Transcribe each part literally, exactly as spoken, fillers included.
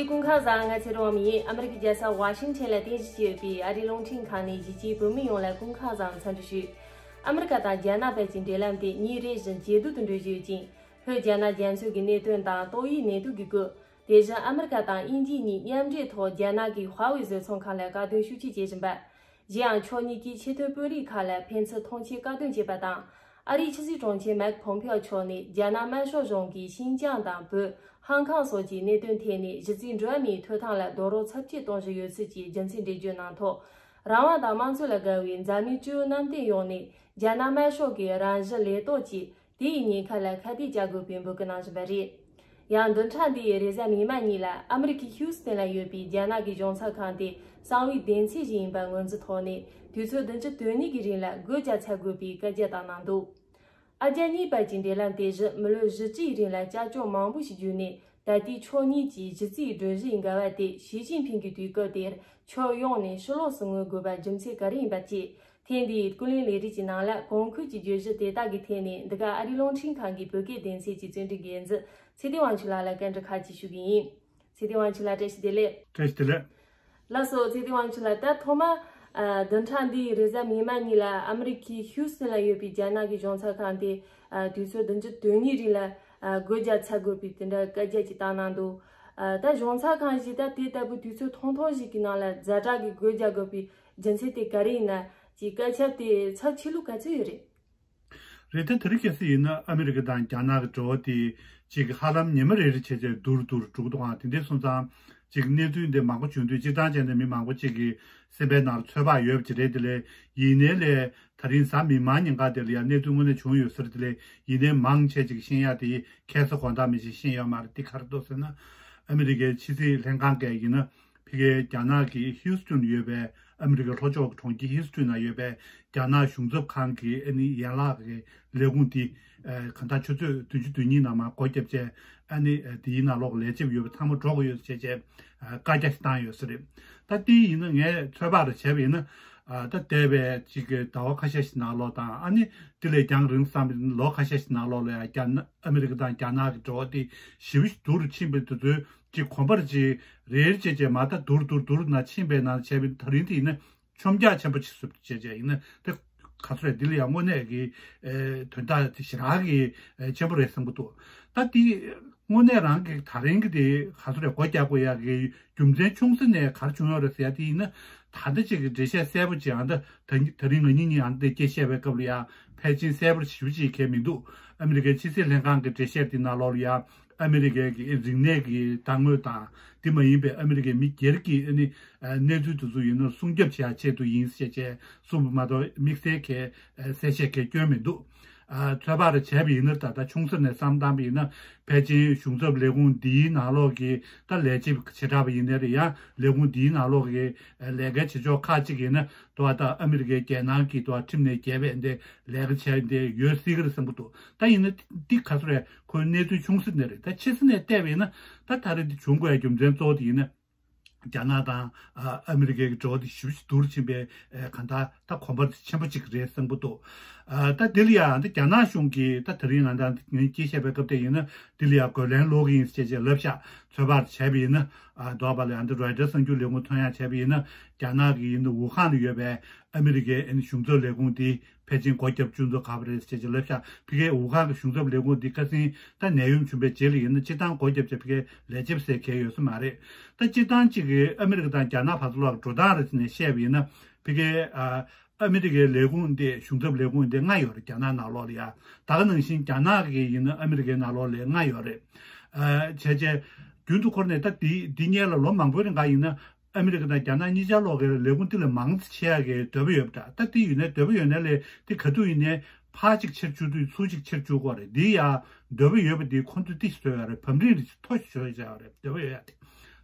སྐུ་ཁམས་བཟང་། ང་ཚེ་རིང་དབང་མོ་ཡིན། ཨ་མི་རི་ཀའི་རྒྱལ་ས་ཝ་ཤིང་ཊོན་ལ་རྟེན་གཞི་བྱས་ཡོད་པའི་ཨ་རིའི་རླུང་འཕྲིན་ཁང་ནས་གཞིས་བྱེས་བོད་མི་ཡོངས་ལ་སྐུ་ཁམས་བཟང་འཚམས་འདྲི་ཞུ། ཨ་མི་རི་ཀ་དང་རྒྱ་ནག་བར་གྱི་འབྲེལ་ལམ་དེ་ཉིན་རེ་བཞིན་ཇེ་སྡུག་ཏུ་འགྲོ་བཞིན་ཡོད་ཅིང་། ལྷོའི་རྒྱ་ནག་རྒྱ་མཚོ་གི་གནད་དོན་དང་ཏོག་དབྱིབས་ནད་དུག་གི་སྐོར། དེ་བཞིན་ཨ་མི་རི་ཀ་དང་དབྱིན་ཇིའི་གཉིས་མཉམ་འབྲེལ་ཐོག་རྒྱ་ནག་གི་ཧྭ་ཝེ་བཟོ་ཚོང་ཁང་ལ་བཀག་སྡོམ་ཤུགས་ཆེ་བྱེད་བཞིན་པ། གཞན་ཡང་ཕྱོགས་གཉིས་ཀྱིས་ཕྱི་དོན་དཔོན་རིགས་ཁག་ལ་ཕན་ཚུན་མཐོང་ཆེན་བཀག་སྡོམ་བྱས་པ་དང་། ཨ་རིའི་ཕྱི་སྲིད་དྲུང་ཆེ་མེག་ཕོམ་ཕེའོ་མཆོག་ནས་རྒྱ་ནག་དམར་ཤོག་གཞུང་གིས་ཤིན་ཅང་དང་བོད། ཧང་ཀང་སོགས་ཀྱི་གནད་དོན་ཐད་ནས་གཞི་རྩའི་འགྲོ་བ་མིའི་ཐོབ་ཐང་ལ་རྡོག་རོལ་ཚབས་ཆེ་གཏོང་བཞིན་ཡོད་ཚུལ་གྱི་རྒྱུ་མཚན་འགྲེལ་བརྗོད་གནང་ཐོག་རང་དབང་དང་དམངས་གཙོ་ལ་དགའ་བའི་འཛམ་གླིང་སྤྱི་འོས་རྣམ་བསྟན་ཡོངས་ནས་རྒྱ་ནག་དམར་ཤོག་གི་རང་ཞི་ལས་ཐོག་ཅིག་དེ་ཡི་ཉེན་ཁ་ལ་ཁ་གཏད་བཅག་དགོས་པའི་འབོད་སྐུལ་གནང་བཞིན་པ་རེད། ཡང་བདུན་ཕྲག་འདིའི་རེས་གཟའ་མིག་དམར་ཉིན་ལ་ཨ་མི་རི་ཀའི་ཧིའུ་སི་ཐན་ལ་ཡོད་པའི་རྒྱ་ནག་གི་གཞུང་ཚབ་ཁང་དེ་གསང་བའི་སྡེ་ཚན་ཞིག་ཡིན་པར་ངོས་འཛིན་ཐོག་ནས་དུས་ཚོད་བདུན་ཅུ་དོན་གཉིས་ཀྱི་རིང་ལ་སྒོ་རྒྱག་ཚར་དགོས་པའི་བཀའ་རྒྱ་བཏང་གནང་འདུག་ཨ་རྒྱ་གཉིས་བར་གྱི་འབྲེལ་ལམ་དེ་བཞིན་མི་ལོ་བཞི་བཅུའི་རིང་ལ་བསྐྱར་སྐྱོང་མང་པོ་ཞིག་བརྒྱུད་ནས་ད་ལྟའི་ཕྱོགས་གཉིས་ཀྱི་གཞི་རྩའི་སྒྲོམ་གཞི་ཡི་འགལ་བ་དེ་ཞི་ཅིན་ཕིང་གིས་དུས་སྐབས་དེར་ཕྱོགས་ཡོངས་ནས་ཕྱི་ལོགས་སུ་མངོན་དགོས་པ་རྒྱུ་མཚན་ག་རེ་ཡིན་པ་བཅས། ཐེངས་འདིའི་ཀུན་གླེང་ལས་རིགས་ཀྱི་ནང་ལ་གོང་འཁོད་ཀྱི་བརྗོད་གཞི་དེ་དག་གི་ཐད་ནས་འདི་ག་ཨ་རིའི་རླུང་འཕྲིན་ཁང་གི་བོད་སྐད་སྡེ་ཚན་གྱི་རྩོམ་སྒྲིག་འགན་འཛིན་ཚེ་བརྟན་དབང་ཕྱུག་ལགས་ལ་བཀའ་འདྲི་ཁག་ཅིག་ཞུ་གི་ཡིན། ཚེ་བརྟན་དབང་ཕྱུག་ལགས་བཀྲ་ཤིས་བདེ་ལེགས། བཀྲ་ཤིས་བདེ་ལེགས། ལགས་སོ། ཚེ་བརྟན་དབང་ཕྱུག་ལགས། ད་ཐོག་མར་ཨ་བདུན་ཕྲག་འདིའི་རེས་གཟའ་མིག་དམར་ཉིན་ལ་ཨ་མི་རི་ཀའི་ཧིའུ་སི་ཐན་ལ་ཡོད་པའི་རྒྱ་ནག་གི་གཞུང་ཚབ་ཁང་དེ་ཨ་དུས་ཚོད་བདུན་ཅུ་དོན་གཉིས་རིང་ལ་ཨ་སྒོ་རྒྱག་ཚར་དགོས་པའི་དེ་འདྲ་བཀའ་རྒྱ་ཅིག་བཏང་གནང་འདུག་ཨ་ད་གཞུང་ཚབ་ཁང་ཞིག་ད་དེ་ལྟ་བུའི་དུས་ཚོད་ཐུང་ཐུང་ཞིག་གི་ནང་ལ་ཛ་དྲག་གི་སྒོ་རྒྱག་དགོས་པའི་རྒྱུ་མཚན་དེ་ག་རེ་ཡིན་ན། ཅིག་བཀའ་ཁྱབ་དེ་ཚབས་ཆེ་ལུགས་ག་ཚོད་ཡོད་རེད། རེད། ད་དེ་རིང་ཁ་སང་ཡིན་ན་ཨ་མི་རི་ཀ་དང་རྒྱ་ནག་གི་འབྲེལ་བ་དེ་ཅིག་ཧ་ལམ་ཉི་མ་རེ་རེ་བྱས་བྱས་སྡུག་རུ་སྡུག་རུ་འགྲོ་གི་འདུག་ཨང་། དེ་འདྲ་སོང་ཙང་ཅིག་གནས་ཚུལ་འདི་མང་པོ་བྱུང་དུས་སྤྱིར་བཏང་བྱས་ན་མི་མང་པོ་ཅིག་གི་སེམས་པའི་ནང་ལ་ཚོད་དཔག་ཡོད་པ་ཅིག་རེད། དེ་ལས་ཡིན་ནའི་ལས་ད་རིང་གཟའ་མིག་དམར་ཉིན་ཀ་དེ་ལ་ཡང་གནས་ཚུལ་དངོས་གནས་བྱུང་ཡོད་ས་རེད། དེ་ལས་ཡིན་ནའི་མང་ཆེ་ཅིག་ཤེས་ཡག་དེ་ཁ་སང་དགོང་དག་མི་ཞིག་ཤེས་ཡོད་མ་རེད། དེ་ག་རེ་འདུག་ཟེར་ན་ཨ་མི་རི་ཀའི་ཕྱི་སྲིད་ལྷན་ཁང་གིས་ཡིན་ན། ཕ་གིའི་རྒྱ་ནག་གི་ཧིའུ་སི་ཐན་ཡོད་པའི་ཨ་མི་རི་ཀའི་ལྷོ་ཕྱོགས་ཀྱི་གྲོང་ཁྱེར་ཧིའུ་སི་ཐན་ན་ཡོད་པའི་རྒྱ་ནག་གཞུང་ཚབ་ཁང་གི་ཨ་ནི་ཡན་ལག་གི་ལས་ཁུངས་དེ་ཨ་གང་ལྟར་ཆུ་ཚོད་བདུན་ཅུ་དོན་གཉིས་ནང་མར་སྒོ་བརྒྱབ་བྱས་ཨ་ནི་ཨ་དེའི་ནང་ལོགས་ལས་བྱེད་ཡོད་པ་ཚང་མ་འགྲོ་དགོས་ཡོད་ཟེར་བྱས་བྱས་ཨ་བཀའ་རྒྱ་ཞིག་བཏང་ཡོད་ས་རེད། ད་དེ་ཡིན་ན་ངས་ཚོད་དཔག་རེ་བྱས་པ་ཡིན་ན་ཨ་ད་འདས་པའི་ཅིག་གི་ཟླ་བ་ཁ་ཤས་ཤིག་ནང་ལོགས་དང་ཨ་ནི་དེ་ལས་ཀྱང་རིང་བསམ་པའི་ལོ་ཁ་ཤས་ཤིག་ནང་ལོགས་ལ་ཡང་རྒྱ་ནག་ཨ་མི་རི་ཀ་དང་རྒྱ་ནག་གི་འབྲེལ་བ་དེ་ཞེ་པོ་ཞིག་སྡུག་རུ་ཕྱིན་པའི་དུས་ཚོད། ཅིག་གོམ་པ་རེ་ཅིག་རེ་རེ་བྱས་བྱས་མར་ད་སྡུག་རུ་སྡུག་རུ་སྡུག་རུ་ནང་ཕྱིན་པའི་ནང་བྱས་པའི་ད་རིང་དེ་ཡིན་ན་མཆོང་རྒྱག་ཆེན་པོ་ཅིག་བཟོས་བྱས་བྱས་ཡིན་ན་དེ་ག་ཚོད་རེད། འདི་ལ་ཡང་དངོས་གནས་ཀྱི་ཨེ་དོན་དག་དེ་ཞེ་དྲག་གི་ཨེ་ཆེན་པོ་རེད་བསམ་གྱི་འདུག་ད་དེ་དངོས་གནས་རང་གི་ད་རིང་གི་དེ་ག་ཚོད་རེད། སྒོ་རྒྱག་དགོས་ཡག་གི་རྒྱུ་མཚན་ཆུང་ཙག་ནས་ག་རེ་བྱུང་ཡོད་རེད་ཟེར་ཡ་དེ་ཡིན་ན། ད་ལྟ་ཅིག་གི་འགྲེལ་བཤད་གསལ་པོ་ཅིག་ཨ་ད་ད་རིང་ང་གཉིས་གཉིས་ཨ་ད་སྐད་བཤད་པའི་སྐབས་ལ་ཡང་ཕལ་ཆེར་གསལ་པོ་ཞེ་པོ་ཅིག་གང་མི་འདུག་ཨ་མི་རི་ཀའི་ཕྱི་སྲིད་ལྷན་ཁང་གི་འགྲེལ་བཤད་དེ་ནང་ལོགས་ལ་ཡང་། ཨ་མི་རི་ཀའི་གི་རིག་གནས་ཀྱི་དར་ངོས་དང་། དེ་མ་ཡིན་པའི་ཨ་མི་རི་ཀའི་མི་སྒེར་གྱི་ཨ་ནི་ཨ་གནས་ཚུལ་དེ་ཚོ་ཡིན་ན་སྲུང་སྐྱོབ་བྱེད་ཡག་ཆེད་དུ་ཡིན་ཞེས་བྱས་གསུངས་པ་མ་གཏོགས་དམིགས་བསལ་གྱི་ཨ་གསལ་བཤད་གང་བསྐྱོན་མི་འདུག་ཨ་ཚོད་དཔག་རེ་བྱས་པ་ཡིན་ན། ད་ལྟ་ཆུང་ཙག་ནས་བསམ་བཏང་པ་ཡིན་ན་ཕལ་ཆེར་གཞུང་ཚབ་ལས་ཁུངས་འདིའི་ནང་ལོགས་ཀྱི་ད་ལས་བྱེད་བྱེ་བྲག་པ་ཡིན་ནའི་རེད། ཡང་ལས་ཁུངས་འདིའི་ནང་ལོགས་ཀྱི་ཨ་ལས་ཀའི་བྱེད་ཕྱོགས་ཁག་ཅིག་ཡིན་ན། དུ་བ་དང་ཨ་མི་རི་ཀའི་རྒྱལ་ནང་གི་དུ་བ་ཁྲིམས་ནས་འགལ་བའི་འདི་ལས་ཀ་བྱས་འདི་ཡོད་སྲིད་ཀྱི་རེད་བསམ་གྱི་འདུག་ད་ཡིན་ན་འདི་ག་ཚོད་རེད། ཁོའི་གནས་ཚུལ་ཆུང་ཟིག་ནས་རེད། ད་ཕྱི་ས་ནས་བལྟས་པ་ཡིན་ན་ད་ད་རེས་འདི་བྱུང་དགོས་ཡ་རྒྱུ་མཚན་གཙོ་བོ་དེ་ཡིན་ན། རྒྱ་ནག་དང་ཨ་ཨ་མི་རི་ཀའི་འབྲེལ་བ་དེ་ཞེ་པོ་ཅིག་སྡུག་རུ་ཕྱིན་པའི་ཨ་གང་ལྟར་ད་གོམ་པ་ཆེན་པོ་ཅིག་རེད་བསམ་གྱི་འདུག་ཨ་ད་འདི་ལ་ཡང་ད་རྒྱ་ནག་གཞུང་གིས་ད་ད་རིང་ང་ད་ངས་སྐད་བཤད་པའི་སྐབས་དེ་ཡིན་ན་འདི་ལ་ཡང་རྒོལ་ལན་སློག་གི་ཡིན་ཟེར་བྱས་ལབ་ཤག་ཚོད་དཔག་བྱས་པ་ཡིན་ན། ཨ་འདུག་པ་ལ་ཡང་འདི་རོའི་ཊར་གསར་འགྱུར་ལས་ཁུངས་ཐོན་ཡག་བྱས་པ་ཡིན་ན། རྒྱ་ནག་གི་ཡིན་ན་ཝུ་ཧན་ལ་ཡོད་པའི་ཨ་མི་རི་ཀའི་ཨ་ནི་གཞུང་ཚབ་ལས་ཁུངས་དེ་ཕལ་ཆེར་སྒོ་བརྒྱབ་བཅུག་འདུག་ག་པ་རེད་ཟེར་བྱས་ལབ་ཤག་ཕ་གིའི་ཝུ་ཧན་གྱི་གཞུང་ཚབ་ལས་ཁུངས་དེ་ཁ་སང་ད་ནད་ཡམས་བྱུང་བའི་རྗེས་ལ་ཡིན་ན་སྤྱིར་བཏང་སྒོ་བརྒྱབ་བྱས་ཕ་གིའི་ལས་བྱེད་ཟེར་མཁན་ཡོད་ས་མ་རེད། ད་སྤྱིར་བཏང་གཅིག་གི་ཨ་མི་རི་ཀ་དང་རྒྱ་ནག་བར་དུ་ལོག་འགྲོ་སྟངས་རེད་ཟེར་ནས་བཤད་པ་ཡིན་ན། ཕ་གིའི་ཨ་ཨ་མི་རི་ཀའི་ལས་ཁུངས་དེ་གཞུང་ཚབ་ལས་ཁུངས་དེ་ལྔ་ཡོད་རེད། རྒྱ་ནག་ནང་ལོགས་ལ་ཡ། ད་ག་ནང་བཞིན་རྒྱ་ནག་གི་ཡིན་ན་ཨ་མི་རི་ཀའི་ནང་ལོགས་ལ་ལྔ་ཡོད་རེད། ཨ་བྱས་བྱས་རྒྱུན་དུ་འཁོར་ནས་ད་འདི་འདི་སྔོན་ལ་ལོ་མང་པོའི་རིང་ག་ཡིན་ན། ཨ་མི་རི་ཀ་དང་རྒྱ་ནག་གཉིས་ཆར་ལོག་གི་ལས་ཁུངས་དེ་ལས་མང་ཙམ་ཕྱེ་ཡག་གི་འདོད་པ་ཡོད་པ་འདྲ། ད་དེ་ཡིན་ནའི་འདོད་པ་ཡོད་ནའི་ལས་དེ་ག་དུས་ཡིན་ནའི་ཕར་གཅིག་ཕྱིར་བཅུག་དུས་ཚུར་གཅིག་ཕྱིར་བཅུག་དགོས་རེད། འདི་ཡ་འདོད་པ་ཡོད་པ་འདི་ཁོང་ཚོས་ཏིས་བཟོས་ཡོད་རེད། བམ་རིང་རེ་ཅིག་ཐོ་ཞིག་བཟོས་བཞག་ཡོད་རེད། འདོད་པ་ཡོད་ཡ་དེ།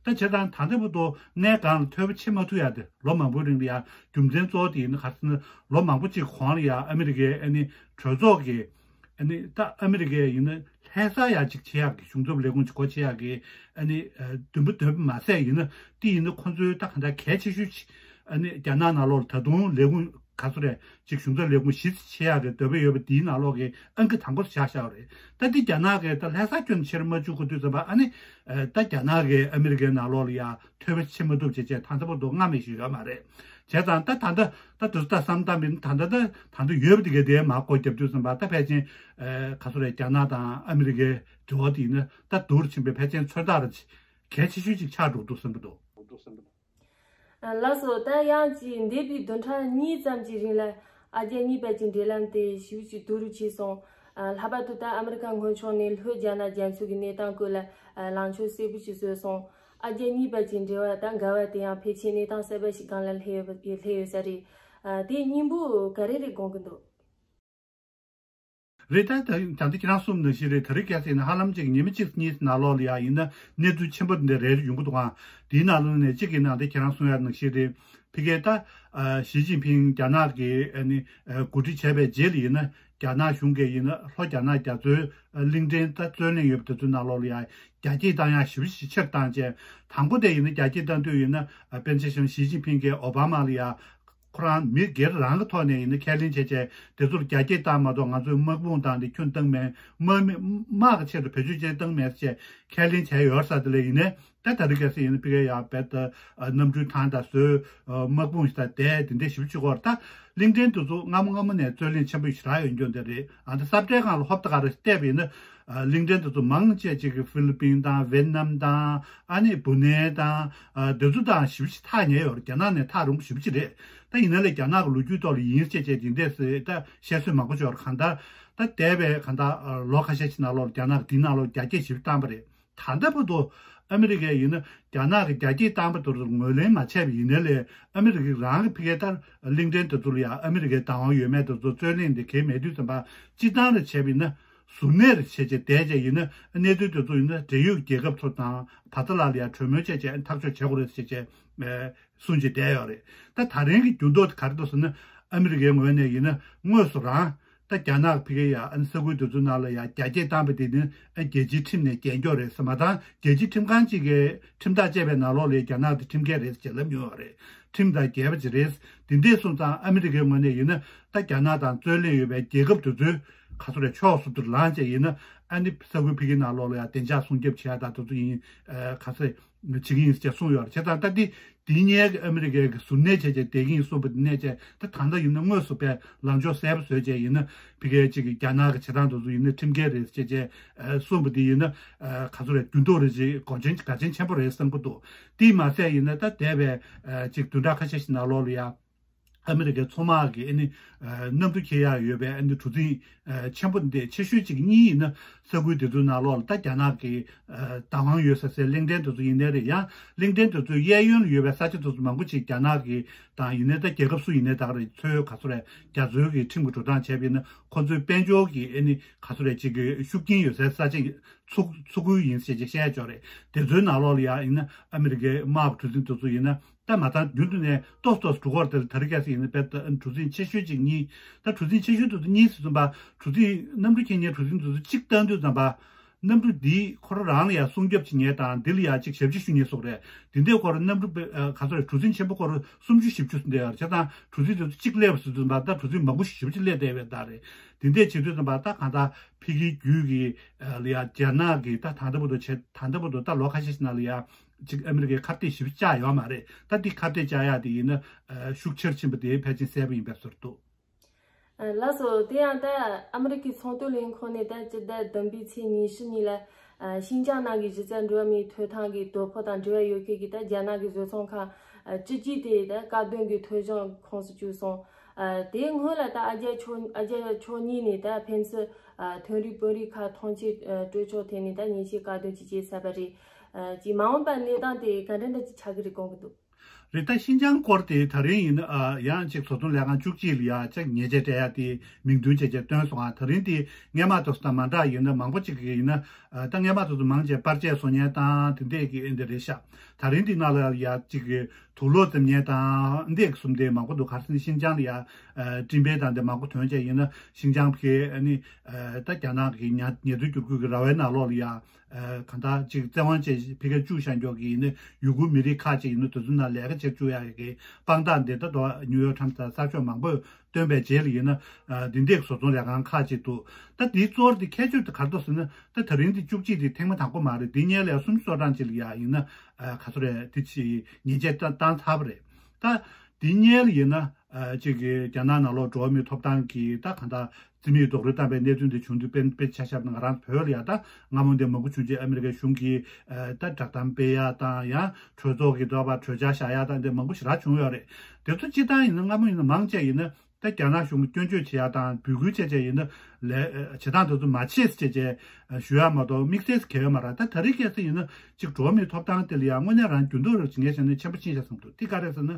ད་བྱས་ཙང་ད་ལྟ་བར་དུ་གནས་སྒང་ལ་ཐོས་པ་བྱེད་མ་ཐུབ་ཡ་དེ་ལོ་མང་པོའི་རིང་ལ་ཡ་རྒྱུ་མཚན་གཙོ་བོ་དེ་ཡིན་ན་ག་རེ་ཟེར་ན་ལོ་མང་པོ་ཅིག་གོང་ལ་ཡ་ཨ་མི་རི་ཀའི་ཨ་ནི་གྲོས་ཚོགས་ཀྱི། ཨ་ནི་ད་ཨ་མི་རི་ཀས་ཡིན་ན་ལྷ་ས་ཡ་གཅིག་ཕྱེ་ཡག་གི་གཞུང་ཚབ་ལས་ཁུངས་ཅིག་སྒོ་ཕྱེ་ཡག་གི་ཨ་ནི་ཨ་འདུན་པ་འདོད་པ་མ་ཟད་ཡིན་ན་དེ་ཡིན་ན་ཁོང་ཚོའི་ད་ག་འདྲ་གལ་ཆེ་ཤོས་ཅིག་ཨ་ནི་རྒྱ་ནག་ནང་ལོགས་ལ་ད་དུང་ལས་ཁུངས་ ག་ཚོད་རེད་ཅིག་གཞུང་ཚབ་ལས་ཁུངས་གཞི་རྩ་ཆེ་ཡག་གི་འདོད་པ་ཡོད་པ་དེའི་ནང་ལོགས་ཀྱི་ཨང་ཀི་དང་པོ་བཞག་བཞག་པ་རེད། ད་འདི་རྒྱ་ནག་གིས་ད་ལྷ་ས་ཁྱོན་ཕྱིར་མ་བཅུག་གོ་དུས་ཙམ་པ་ཨ་ནི་ད་རྒྱ་ནག་གིས་ཨ་མི་རི་ཀའི་ནང་ལོགས་ལ་ཡ་ཐོལ་པ་ཕྱིན་མ་ཐུབ་བྱས་བྱས་ད་ལྟ་བར་དུ་སྔ་མེད་ཞིག་ཡོད་མ་རེད། བྱས་ཙང་ད་ད་ལྟ་ད་དུས་ད་བསམ་བཏང་མིན་ད་ལྟ་ད་ད་ལྟ་ཡོད་པ་དེ་གའི་དེའི་མ་སྒོ་རྒྱབ་དུས་ཙམ་པ་ད་ཕལ་ཆེར་ག་ཚོད་རེད་རྒྱ་ནག་དང་ཨ་མི་རི་ཀའི་འབྲེལ་བ་དེ་ཡིན་ན་ད་སྡུག་རུ་ཕྱིན་པའི་ཕལ་ཆེར་ཚོད་ལྟ་རུ་གལ་ཆེ་ཤོས་ཅིག་ཆགས་འགྲོ་འདུག་བསམ་གྱི་འདུག་ལགས་སོ། ད་ཡང་ཅིག་འདས་པའི་བདུན་ཕྲག་གཉིས་ཙམ་གྱི་རིང་ལ་ཨ་རྒྱ་གཉིས་བར་གྱི་འབྲེལ་ལམ་དེ་ཞེ་པོ་ཅིག་སྡུག་རུ་ཕྱིན་སོང་། ལྷག་པར་དུ་ད་ཨ་མི་རི་ཀ་སྔོན་ཕྱོགས་ནས་ལྷོད་རྒྱ་ནག་རྒྱ་མཚོ་གི་གནས་སྟངས་སྐོར་ལ་ལངས་ཕྱོགས་གསལ་པོ་ཞིག་བཟོས་སོང་། ཨ་རྒྱ་གཉིས་བར་གྱི་འབྲེལ་བ་དང་འགལ་བ་དེ་ཡང་ཕལ་ཆེར་གནས་སྟངས་གསར་པ་ཞིག་སྒང་ལ་སླེབས་ཡོད་སླེབས་ཡོད་ས་རེད། དེའི་སྙིང་པོ་ག་རེ་རེད་དགོངས་ཀྱི་འདུག་རེད། ད་ད་ད་ལྟ་ཁྱེད་རང་གསུངས་ནང་བཞིན་རེད། ད་རེས་གལ་སྲིད་ཡིན་ན་ཧ་ལམ་ཅིག་ཉི་མ་གཅིག་གཉིས་ནང་ལོགས་ལ་ཡང་ཡིན་ན་གནས་ཚུལ་ཆེན་པོ་འདི་རེ་རེ་ཡོང་གི་འདུག་ཨང་། དེའི་ནང་ལོགས་ནས་གཅིག་གི་ནང་དེ་ཁྱེད་རང་གསུངས་ཡ་ནང་བཞིན་རེད། ཕ་གིར་ད་ཞི་ཅིན་ཕིང་རྒྱ་ནག་གི་ཨ་ནི་འགོ་ཁྲིད་བྱས་པའི་རྗེས་ལ་ཡིན་ན་རྒྱ་ནག་གཞུང་གིས་ཡིན་ན་ལྷོ་རྒྱ་ནག་རྒྱ་མཚོའི་གླིང་ཕྲན་ད་རྩོད་གླེང་ཡོད་པ་དེ་ཚོའི་ནང་ལོགས་ལ་ཡང་རྒྱ་སྐྱེད་བཏང་ཡ་ཞེ་པོ་ཞིག་ཆེ་རུ་བཏང་བྱས། དང་པོ་དེ་ཡིན་ན་རྒྱ་སྐྱེད་བཏང་དུས་ཡིན་ན་དཔེར་ན་ཆ་བཞག་ཞི་ཅིན་ཕིང་གིས་ཨོ་བྷ་མ་ལ་ཡ། ཁོ་རང་མི་སྒེར་རང་གི་ཐོག་ནས་ཡིན་ན་ཁས་ལེན་བྱས་བྱས་དེ་ཚོར་རྒྱ་སྐྱེད་བཏང་མ་གཏོགས་ང་ཚོས་དམག་དཔུང་བཏང་སྟེ་ཁྱོན་བཏང་མེད། དམག་མི་དམག་གི་ཆེད་དུ་བེད་སྤྱོད་བྱས་བཏང་མེད་ཟེར་བྱས་ཁས་ལེན་བྱས་ཡོད་ས་དེ་ལས་ཡིན་ནའི་ད་ད་རེས་གལ་སྲིད་ཡིན་ན་ཕ་གིར་ཡང་རྦད་དེ་གནམ་གྲུའི་ཐང་དང་བཟོས། དམག་དཔུང་ཞིག་དང་བསྡད་དེ་འདྲ་ཞེ་པོ་ཅིག་སྐོར་ད་གླིང་ཕྲན་དེ་ཚོ་སྔ་མོ་སྔ་མོ་ནས་རྩོད་གླེང་ཆེན་པོ་ཞེ་དྲག་ཡོད་རྒྱུ་འདི་རེད། ཨ་ད་ས་བཀྲའི་སྒང་ལ་ཧོབ་ཏེ་ག་རེ་བལྟས་པ་ཡིན་ན། གླིང་ཕྲན་དེ་ཚོ་མང་ཆེ་ཅིག་གི་ཧྥི་ལི་པིན་དང་ཝེ་ཏི་ནམ་དང་ཨ་ནི་བུ་ནན་དང་དེ་ཚོ་དང་ཞེ་པོ་ཅིག་ཐག་ཉེ་ཡོད་རེད། རྒྱ་ནག་ནས་ཐག་རིང་པོ་ཞེ་པོ་ཅིག་རེད། ད་ཡིན་ན་ལས་རྒྱ་ནག་གི་ལོ་རྒྱུས་ཐོག་ལ་ཡིན་ཟེར་བྱས་དེ་འདྲས་སེ་ད་བཤད་སྲོལ་མང་པོ་ཅིག་ཡོད་རེད། གང་ལྟར་ད་འདས་པའི་གང་ལྟར་ལོ་ཁ་ཤས་ཤིག་ནང་ལོགས་རྒྱ་ནག་གི་དེའི་ནང་ལོགས་རྒྱ་སྐྱེད་ཞེ་པོ་བཏང་པ་རེད། ད་ལྟ་བར་དུ་ཨ་མི་རི་ཀས་ཡིན་ན་རྒྱ་ནག་གི་རྒྱ་སྐྱེད་བཏང་པ་དེ་ཚོར་ངོས་ལེན་མ་བྱས་པ་ཡིན་ན་ལས་ཨ་མི་རི་ཀས་རང་གི་ཕ་གིར་ལྟར་གླིང་ཕྲན་དེ་ཚོ་ལ་ཡང་ཨ་མི་རི་ཀའི་བདག་དབང་ཡོད་མེད་དེ་ཚོ་རྩོད་གླེང་དེ་གལ་མེད་དུས་ཙམ་པ་སྤྱིར་བཏང་ལ་བྱས་པ་ཡིན་ན་ཟུར་གནས་རེ་བྱས་བྱས་བསྡད་བྱས་ཡིན་ན་གནས་ཚུལ་དེ་ཚོ་ཡིན་ན་འབྲེལ་ཡོད་རྒྱལ་ཁབ་ཚོ་དང་བར་ཐག་ལ་ལ་ཡང་གྲོས་མོལ་བྱས་བྱས་ཐག་གཅོད་བྱེད་དགོས་རེད་ཟེར་བྱས་གསུངས་བྱས་བསྡད་ཡོད་རེད། ད་ད་རིང་གི་འགྱུར་ལྡོག་དེ་ག་རེ་འདུག་ཟེར་ན་ཨ་མི་རི་ཀའི་ངོས་ནས་ཡིན་ན་དངོས་སུ་རང་ད་རྒྱ་ནག་ཕ་གིར་ཡ་ཨ་ནི་ས་ཁུལ་དེ་ཚོའི་ནང་ལ་ཡ་རྒྱ་སྐྱེད་བཏང་པ་དེ་ནི་རྒྱལ་སྤྱིའི་ཁྲིམས་ནས་འགལ་འགྱོག་རེད་ཟེར། མ་གཏོགས་རྒྱལ་སྤྱིའི་ཁྲིམས་ཁང་གཅིག་གི་ཁྲིམས་ཐག་བཅད་པའི་ནང་ལོགས་ལ་རྒྱ་ནག་དེ་ཁྲིམས་འགལ་རེད་ཟེར་ལབ་མྱོང་བ་རེད། ཁྲིམས་དང་འགལ་བ་ཅིག་རེད། དེ་འདྲས་སོང་ཙང་ཨ་མི་རི་ཀའི་ངོས་ནས་ཡིན་ན་ད་རྒྱ་ནག་དང་རྩོད་གླེང་ཡོད་པའི་རྒྱལ་ཁབ་དེ་ཚོའི་ག་ཚོད་རེད་ཕྱོགས་སུ་དུ་ལངས་བྱས་ཡིན་ན་ཨ་ནི་ས་ཁུལ་ཕ་གིའི་ནང་ལོགས་ལ་ཡང་བདེ་འཇགས་སྲུང་སྐྱོབ་བྱེད་ཡ་དང་དེ་ཚོ་ཡིན་ག་ཚོད་བྱེད་ཀྱི་ཡིན་ཟེར་གསུངས་ཡོད་རེད། བྱས་ཙང་ད་འདི་འདི་ཉལ་གི་ཨ་མི་རི་ཀའི་གི་ཟུར་གནས་བྱས་བྱས་བསྡད་ཀྱི་ཡིན་གསུངས་པ་འདི་གནས་བྱས་ད་ད་ལྟ་ཡིན་ན་དངོས་སུ་པའི་ལངས་ཕྱོགས་གསལ་པོ་བཟོས་བྱས་ཡིན་ན་ཕ་གིའི་གཅིག་གི་རྒྱ་ནག་གི་བྱེད་སྟངས་དེ་ཚོ་ཡིན་ན་ཁྲིམས་འགལ་རེད་ཟེར་བྱས་བྱས་གསུངས་པ་འདི་ཡིན་ན་ག་ཚོད་རེད་འགྱུར་ལྡོག་རེད་ཅེས་འགོག་རྐྱེན་གལ་ཆེན་ཆེན་པོ་རེད་བསམ་གྱི་འདུག་དེས་མ་ཟད་ཡིན་ན་ད་འདས་པའི་གཅིག་བདུན་ཕྲག་ཁ་ཤས་ཤིག་ནང་ལོགས་ལ་ཡ། ཨ་མི་རི་ཀའི་མཚོ་དམག་གི་ཨ་ནི་གནམ་གྲུ་འཁྱེར་ཡག་ཡོད་པའི་ཨ་ནི་གྲུ་གཟིངས་ཆེན་པོ་འདི་ཆེ་ཤོས་གཅིག་གཉིས་ཡིན་ན་ས་ཁུལ་དེ་ཚོའི་ནང་ལོགས་ལ་ད་རྒྱ་ནག་གི་བདག་དབང་ཡོད་ས་སའི་གླིང་ཕྲན་དེ་ཚོ་ཡིན་ནའི་རེད། ཡང་གླིང་ཕྲན་དེ་ཚོའི་གཡས་གཡོན་ལ་ཡོད་པའི་ས་ཆ་དེ་ཚོ་མང་པོ་ཅིག་རྒྱ་ནག་གི་དང་ཡིན་ནའི་ད་རྒྱལ་ཁབ་སུ་ཡིན་ནའི་ད་ག་རེ་ཚོའི་ག་ཚོད་རེད་རྒྱ་མཚོའི་གི་ཁྲིམས་ཀྱི་འགྲོ་སྟངས་བྱས་པ་ཡིན་ན་ཁོ་ཚོའི་དཔལ་འབྱོར་གྱི་ཨ་ནི་ག་ཚོད་རེད་གཅིག་གི་ཤུགས་རྐྱེན་ཡོད་སའི་ས་ཆ་ཚུགས་ཚུགས་ཁུལ་ཡིན་ཞེས་བཤད་ཡ་ཅིག་ཡོད་རེད། དེ་ཚོའི་ནང་ལོགས་ལ་ཡང་ཡིན་ན་ཨ་མི་རི་ཀའི་དམག་གི་གྲུ་གཟིངས་དེ་ཚོ་ཡིན་ན། ད་མ་ཚང་རྒྱུན་དུ་ནས་ཏོག་ཙམ་ཏོག་ཙམ་འགྲོ་གི་རེད་དེ། ད་རེས་གལ་སྲིད་ཡིན་ན་དཔེར་ན་གྲུ་གཟིངས་ཆེ་ཤོས་གཅིག་གཉིས། ད་གྲུ་གཟིངས་ཆེ་ཤོས་དེ་ཚོ་གཉིས་ཟེར་ཙམ་པ་གྲུ་གཟིངས་གནམ་གྲུ་འཁྱེར་མཁན་གྲུ་གཟིངས་དེ་ཚོ་གཅིག་བཏང་དུས་ཙམ་པ། གནམ་གྲུ་འདིས་ཁོ་རང་རང་ལ་ཡང་སྲུང་སྐྱོབ་བྱེད་མཁན་དང་འདི་ལ་ཡང་གཅིག་ཞབས་ཕྱི་ཞུ་མཁན་སོགས་རེད། དེ་འདྲའི་སྐོར་གནམ་གྲུ་དཔེ་ག་ཚོད་རེད་གྲུ་གཟིངས་ཆེན་པོ་སྐོར་སུམ་ཅུ་བཞི་བཅུ་འདྲ་ཡོད་རེད། བྱས་ཙང་གྲུ་གཟིངས་དེ་ཚོ་གཅིག་སླེབས་ཟེར་དུས་ཙམ་པ་ད་གྲུ་གཟིངས་མང་པོ་ཞིག་ཞེ་པོ་ཅིག་སླེབས་བསྡད་པའི་བརྡ་རེད། དེ་འདྲས་བྱེད་དུས་ཙམ་པ་ད་གང་ལྟར་ཕ་གིའི་རྒྱུད་ཀྱི་ལ་ཡང་རྒྱ་ནག་གིས་ད་ད་ལྟ་བར་དུ་བྱས་ད་ལྟ་བར་དུ་ད་ལོ་ཁ་ཤས་ཤིག་ནང་ལ་ཡང་། ཅིག་ཨ་མི་རི་ཀའི་ཁ་གཏད་ཞེ་པོ་བཅག་ཡོད་མ་རེད། ད་འདི་ཁ་གཏད་བཅག་ཡག་དེ་ཡིན་ན་ཤུགས་ཆེར་ཕྱིན་པ་དེ་ཕལ་ཆེར་གསལ་པོ་ཡིན་པའི་བཟོ་འདུག་ལགས་སོ། དེ་ཡང་ད་ཨ་མི་རི་ཀའི་ཚོང་དོན་ལས་ཁུངས་ནས་ད་སྤྱི་ཟླ་བདུན་པའི་ཚེས་ཉི་ཤུ་ཉིན་ལ་ཤིན་ཅང་ནང་གི་གཞི་རྩ་འགྲོ་བ་མིའི་ཐོབ་ཐང་གི་དོ་ཕོག་དང་འབྲེལ་བ་ཡོད་མཁན་གྱི་ད་རྒྱ་ནག་གི་བཟོ་ཚོང་ཁང་བཅུ་གཅིག་དེ་ད་སྐབས་བསྟུན་གྱི་ཐོ་གཞུང་ཁོངས་སུ་བཅུག་སོང་། དེའི་སྔོན་ལ་ད་ཨ་རྒྱ་ཕྱོགས་ཨ་རྒྱ་ཕྱོགས་གཉིས་ནས་ད་ཕན་ཚུན་ཐོན་རིགས་དཔོན་རིགས་ཁག་ཐོངས་མཆན་སྤྲོད་ཕྱོགས་ཐད་ནས་ད་ཉེས་ཆད་བཀག་སྡོམ་ཅིག་བྱས་ཚར་བ་རེད། ཅིག་མ་འོངས་པར་གནས་སྟངས་དེ་ག་འདྲ་འདྲ་ཅིག་ཆགས་ཀྱི་རེད་དགོངས་ཀྱི་འདུག་རེད། ད་ཤིན་ཅང་སྐོར་དེ་ད་རེས་ཡིན་ན་ཡང་ཅིག་བཟོ་ཚོང་ལས་ཁང་བཅུ་གཅིག་ལ་ཡ་ཅིག་ཉེས་ཆད་སྤྲད་ཡ་དེ་མིང་འདོན་བྱས་བྱས་བཏོན་སོང་ང་། ད་རིང་དེ་སྔས་མ་དེ་ཚོ་དང་མ་འདྲ་ཡིན་ན་མང་པོ་ཅིག་གིས་ཡིན་ན་ད་སྔས་མ་དེ་ཚོ་མང་ཆེ་པར་ཆས་བཟོ་མཁན་དང་དེ་འདྲས་ཀྱི་ཨེ་འདྲ་རེད་ཤག་ད་རིང་འདི་ནང་ལ་ཡ་གཅིག་གི་དུག་ལོག་འཛེམ་མཁན་དང་འདི་གསུམ་དེ་མང་པོ་འདུག་ག་རེ་ཟེར་ན་ཤིན་ཅང་ལ་ཡ་ཨ་སྤྲིན་པའི་དང་དེ་མང་པོ་ཐོན་བྱས་ཡིན་ན་ཤིན་ཅང་ཕ་གི་ཨ་ནི་ཨ་ད་རྒྱ་ནག་གི་ཉ་ཉེས་དོན་བསྒྱུར་བཀོད་ཀྱི་ར་བའི་ནང་ལོགས་ལ་ཡ་ཨ་གང་ལྟར་ཅིག་བཙན་དབང་བཅས་ཕ་གིར་བཅུག་བཞག་མགྱོགས་ཀྱི་ཡིན་ན་ཡུ་གུར་མི་རིགས་ཁག་ཅིག་ཡིན་ན་དེ་ཚོ་ནང་ལས་ཀ་བྱེད་བཅུག་ཡག་གི་དཔང་རྟགས་འདི་ད་དུང་ནིའུ་ཡོག་ཊའིམ་སི་དང་གསར་ཤོག་མང་པོས་བཏོན་པའི་རྗེས་ལ་ཡིན་ན་ཨ་འདི་འདྲའི་བཟོ་ཚོང་ལས་ཁང་ཁག་ཅིག་འདུག་ད་འདིའི་གཙོ་བོ་འདི་ཁྱད་ཆོས་དེ་ག་རེ་འདུག་ཟེར་ན། ད་ད་རིང་འདི་བཅུ་གཅིག་འདི་ཐེངས་མ་དང་པོ་མ་རེད། འདི་སྔོན་ལ་ཡ་སུམ་ཅུ་སོ་གྲངས་ཅིག་ལ་ཡ་ཡིན་ན་ཨ་ག་ཚོད་རེད། འདི་ཅིག་ཉེས་ཆད་བཏང་བཏང་ཚར་བ་རེད། ད་འདི་སྔོན་ལ་ཡིན་ན་ཨ་ཅིག་གི་རྒྱ་ནག་ནང་ལོགས་འགྲོ་བ་མིའི་ཐོབ་ཐང་གི་ད་གང་ལྟར་རྩིས་མེད་རྡོག་རོལ་བཏང་པའི་གནས་ཚུལ་འདི་བྱུང་དུས་དཔེ་དཔེ་ཆ་བཞག་ན་ང་རང་བོད་ལ་ཡ་ད་སྔ་མོ་འདི་མང་པོ་བྱུང་རྗེས་ཨ་མི་རི་ཀའི་གཞུང་གིས་ཨ་ད་བསྒྲགས་གཏམ་སྤེལ་ཡག་དང་ཡང་གྲོས་ཚོགས་ཀྱི་འདྲ་པར་གྲོས་འཆར་བཞག་ཡག་དང་འདི་མང་པོ་ཞེ་དྲག་བྱུང་ཡོད་རེད། དེ་ཚོ་སྤྱིར་བཏང་ཡིན་ན་སྔ་མོ་ཡིན་ན་མང་ཆེ་ཡིན་ན། ད་རྒྱ་ནག་གཞུང་གིས་སྐྱོན་བརྗོད་བྱེད་ཡག་དང་འབོད་སྐུལ་བྱས་བྱས་ཡིན་ན་ལས་བྱེད་སྟངས་དེ་ཚོ་མ་བྱེད་ཟེར་བྱས་བྱས་ཞུ་ཡག་མ་གཏོགས་དམིགས་བསལ་གལ་ཡོད་མ་རེད། ད་ད་རེས་གལ་སྲིད་ཡིན་ན་ཅིག་འགྲོ་བ་མིའི་ཐོབ་ཐང་དེ་ལ་ཡང་དངོས་གནས་རང་འགྱུར་ལྡོག་རེད་ཅེས་ངས་བྱས་ན་ཆེན་པོ་ཕྱིན་བཞག་བསམ་འདུག་དེ་ག་རེད་ཟེར་ན་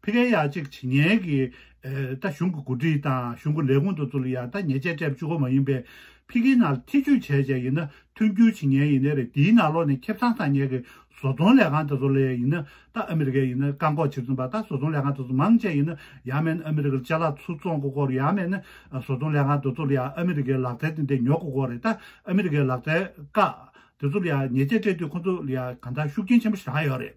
ཕ་གིར་ཡ་ཅིག་བྱེད་མཁན་གྱི་ད་གཞུང་གི་འགོ་ཁྲིད་དང་གཞུང་གི་ལས་ཁུངས་དེ་ཚོ་ལ་ཡ་ད་ཉེས་ཆད་སྤྲད་བཅུག་གི་མ་ཡིན་པས་ཕ་གིའི་ནང་ལ་ཐེ་ཇུས་བྱས་བྱས་ཡིན་ན། མཐུན་འགྱུར་བྱེད་མཁན་ཡིན་ནའི་རེད། དེའི་ནང་ལོགས་ནས་ཁེ་བཟང་བཟང་མཁན་གྱི་བཟོ་ཚོང་ལས་ཁང་དེ་ཚོ་ལ་ཡིན་ན་ད་ཨ་མི་རི་ཀས་ཡིན་ན་བཀག་འགོག་བྱེད་ཙམ་པ་ད་བཟོ་ཚོང་ལས་ཁང་དེ་ཚོ་མང་ཆེ་ཡིན་ན་ཡང་མིན་ན་ཨ་མི་རི་ཀར་ཅ་ལག་ཚུར་བཙོང་དགོས་ཀྱི་ཡོད་རེད། ཡང་མིན་ན་བཟོ་ཚོང་ལས་ཁང་དེ་ཚོ་ལ་ཡང་ཨ་མི་རི་ཀའི་ལག་རྩལ་དེ་འདྲ་ཉོ་དགོས་ཀྱི་ཡོད་རེད། ད་ཨ་མི་རི་ཀའི་ལག་རྩལ་བཀག་དེ་ཚོ་ལ་ཡང་ཉེས་ཆད་སྤྲད་དུས་ཁོང་ཚོ་ལ་ཡང་གང་ལྟར་ཤུགས་རྐྱེན་ཆེན་པོ་ཞེ་དྲག་ཡོད་རེད།